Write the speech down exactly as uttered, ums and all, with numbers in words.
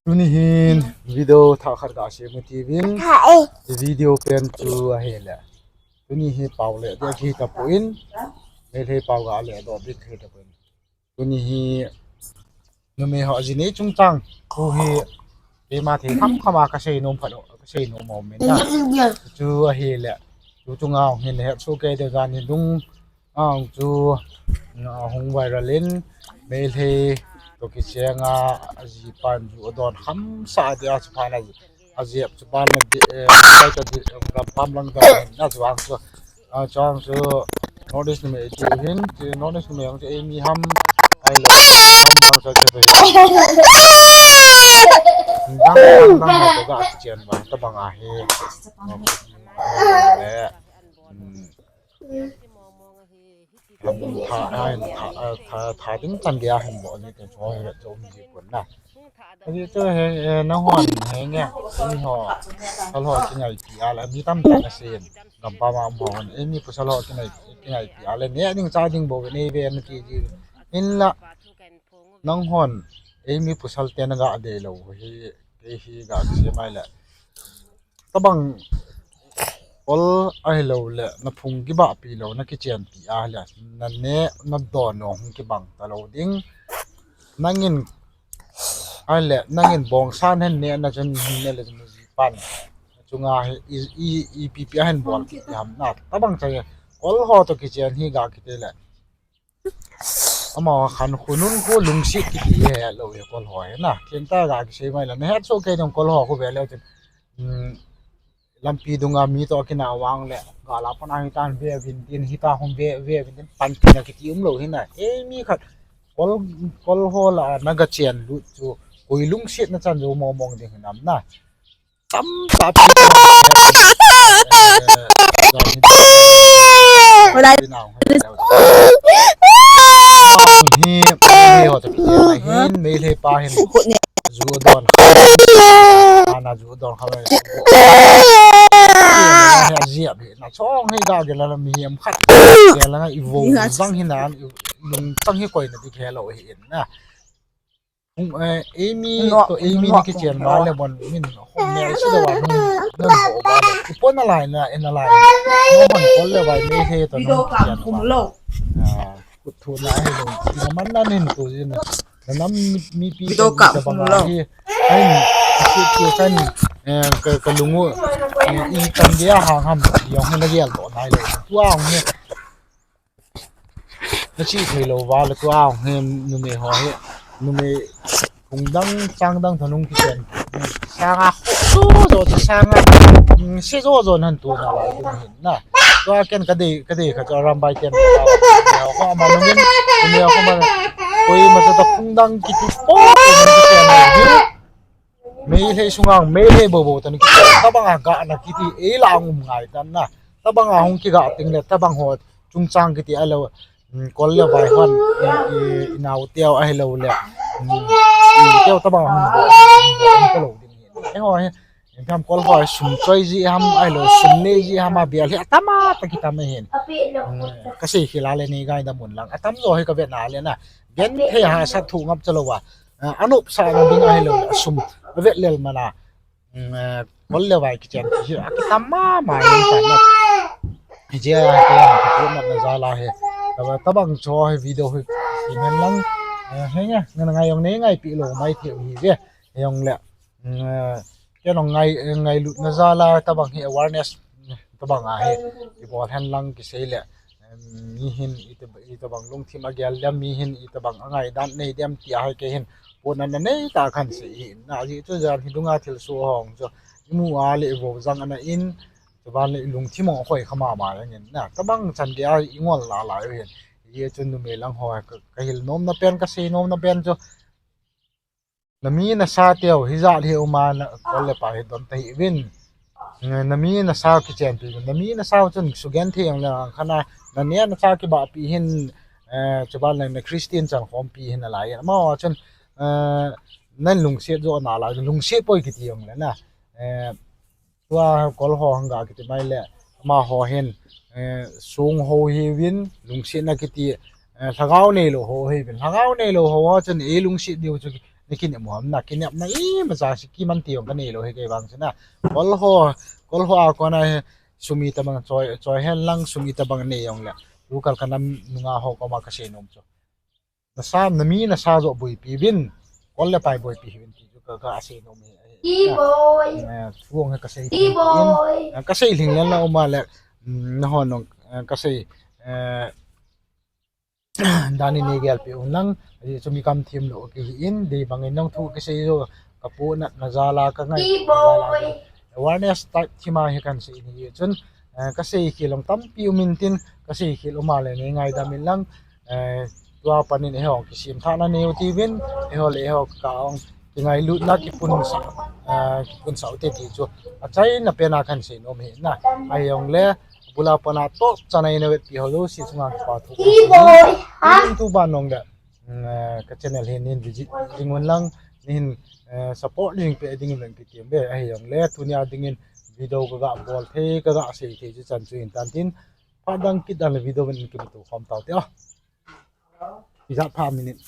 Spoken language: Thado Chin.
Tuni hin video thah khat ga sem u tivin. Video pen chu ahile, tuni hi pau le ding kitapon, Meitei pau ga le doh ding kitapon. Tuni hi numei ho ji nei chungchang thu hi keima thei khamkhama kasei nom khat, kasei nom mong min na. Chu ahile, chu chunga hin hetsoh kei deu jan hi dung ang chu, a, hung viral in, Meitei toh kichenga ajipan ju adon khamsah dia chu phan a, ajep chu ban le di, eh, ka di, eh, gampam lang dan na chuang chu, a, chuang chu North East numei chu hin, chu North East numei ang chu eimi ham, ahile, ham lang sa chu dang dang dang ga kichen ba, tabang ahi. Eh, hmm. Tha, tha, tha, tha ding chan gei a hin bol ni te chu hi chu um ji pon na. Ahi chu he, eh, nahon he nge, mi ho, pasal ho kingaipi a le, mi tamtah na sei in, gampam a um hon, eh, mi pasal ho kingai, kingaipi a le, ne ding cha ding bou nei ve na ti ji. Hinla, nanghon, eh, mi pasal te na ga dei lou hi, kei hi ga sei mai le. Tabang ol ahilou le, na phung kibahpi lou, na kichenpi ahile, na neh, na don nong hung kibang talou ding. Nangin, ahile, nangin bongsan hen neh na chun hin neh le chun jipan. Chunga hi, i, i, ipi pi a hin bol kiti ham na. Tabang chang e, ol ho toh kichen hi ga kiti le. Ama khan khu nun khu lungset kiti hi helou hi kol ho hi na. Themtah ga kisei mai la. Na hetsoh kei ding kol ho khu ve leu chun. Hmm, lampi dunga mi toh kina vang le. Ga la pan a hitan ve vin tin hita hung ve, ve vin tin pan tina kiti umlou hi na. Eimi khat kol, kol ho la na ga chen lut chu. Koi lungset na chan jou mong mong ding hinam na. Tamtah pi, eh, hi, hi ho ta pi, hin, Meitei pa hin. Ju don. Ana ju don kha. He, ji abi, na chong hi ga gel la mi hiam khat. Gel la i vo, jang hi na, lung tang hi koi na ti gel lo hi na. Hung, eh, eimi toh eimi ni kichen ma le bon min hom mel si da wa nung, nung bo ba le. Ipo na lai na, en na lai. No hon kol le vai Meitei toh nung kichen ma. Ah, kut thu na hi lo. Ina man na nin tu jin. Na nam mi, mi pi ka ba hi. Ai, si tu kan, eh, ka, ka lungu. Eh, i kan dia hang ham. Yong na gel to nai le. Tu ang ni. Na chi thei lou va le tua hung hi numei ho hi. Numei phung dang chang dang thanung kichen. Sanga khu jo jo sanga. Mm, si jo jo nan tu na la tu hin na. Tua ken ka dei, ka dei kha chu Arambai ken. Ko ama nungin, numei ko ma. Koi ma sa ta phung dang kiti po. Meitei sunga, Meitei bobo tani kiti, tabang a ga na kiti, ei la ang um ngai tan na. Tabang a hung kiga ting le, tabang ho chungchang kiti a lo, mm, kol le vai hon, i, i, i nau teu a hi lo le. Mm, i teu tabang a hung bo, hung bo, hung ka lo ding hi. Ei ho hi, in tham kol ho sum choi ji ham, a hi lo, sum nei ji ham a bial hi, atama ta kitam hin. Mm, ka sei khila le nei gai da mun lang. Atam jo hi ka ve na le na. Gen thei ha sa thu ngap chalo wa. Ah, anop sa na ding a hi lo, a sum, a vet lel mana. Mm, eh, kol le vai kichen hi, a kitam mama in ta na. Hi je a ke a ko na na za la he. Tabang, tabang cho he video he. Hi men lang. Eh, he nga, nga ngai yong ne ngai pi lo mai the hi ve. Yong le. Mm, eh, ke nong ngai, eh, ngailut na za la tabang hi awareness. Tabang a hi. Ki bol hen lang ki sei le. Em, mi hin ita, ita bang lungthim a gel dem, mi hin ita bang a ngai dan nei dem ti a hai ke hin. Pon na nei ta khan sei hin. Na ji chu jan hi dunga thil su hong chu. I mu a le i vo jang ana in. Chu ban le i lungthim hong khoi kha mama yang in. Na tabang chan ge a i ngol la la hin. Ye chu numei lang ho ka, ka hil nom na pen ka sei nom na pen chu. Na mi na sa teu, hi jat hi uma na kol le pa hi don ta hi vin. Na mi na sa kichen pi, na mi na sa chun sugen thei ang le ang khana, na ne na sa kibahpi hin, eh, chuban le na Christian chan khompi hin a lai. Ama chun, eh, nan lungset jo na lai, lungset poi kiti ang le na. Eh, Tua kol ho hang ga kiti mai le, ama ho hin, eh, sung ho hi vin, lungset na kiti, eh, lhagao nei lo ho hi vin. Lhagao nei lo ho ho chun ei lungset diu chu Ni kinep mo ham na, kinepna imacha si kiman ti jong kanei lou hi kei vang chu na. Kol ho, kol ho a kona hi sum itobang choi, choi hen lang sum itobang nei jong le. Tukal kanam nunga ho koma kasei nom chu. Nasa, nami nasa joh boipi uvin. Kol le pai boipi uvin ti chu ka, kasei nom hi. Thu jong hi kasei thei in. Kasei lhing lel na um a le, nahon jong, kasei, dan in nei gelpeh un lang, ajeh chu mi kamthim lou kihi in, dei bangin nang thu kisei jo, kapohnatna jal a kangai, awareness type thim a hi kahin sei in hijeh chun, kasei khel jong tampi um intin, kasei khel um a le nei ngaidam in lang, tua panin eiho kisem thahna nei u tiuvin, eiho le eiho kah jong kingailut la kipunsah, kipunsah u te ti chu achaina pen a kahin sei nom hi na. Ahijongle, bul a pat a tohchan a nei vetpi ho jouse chunga kipa thu, tuban jong le, ka channel hi nei visit ding un lang, neihin support jing peh ding un lang kitem ve. Ahijongle tunia dingin video kaga bol thei, kaga sei thei chu chan chu hin tan tin, phat dang kit dan le video in kimuto khom taute o. Ijat pha minute.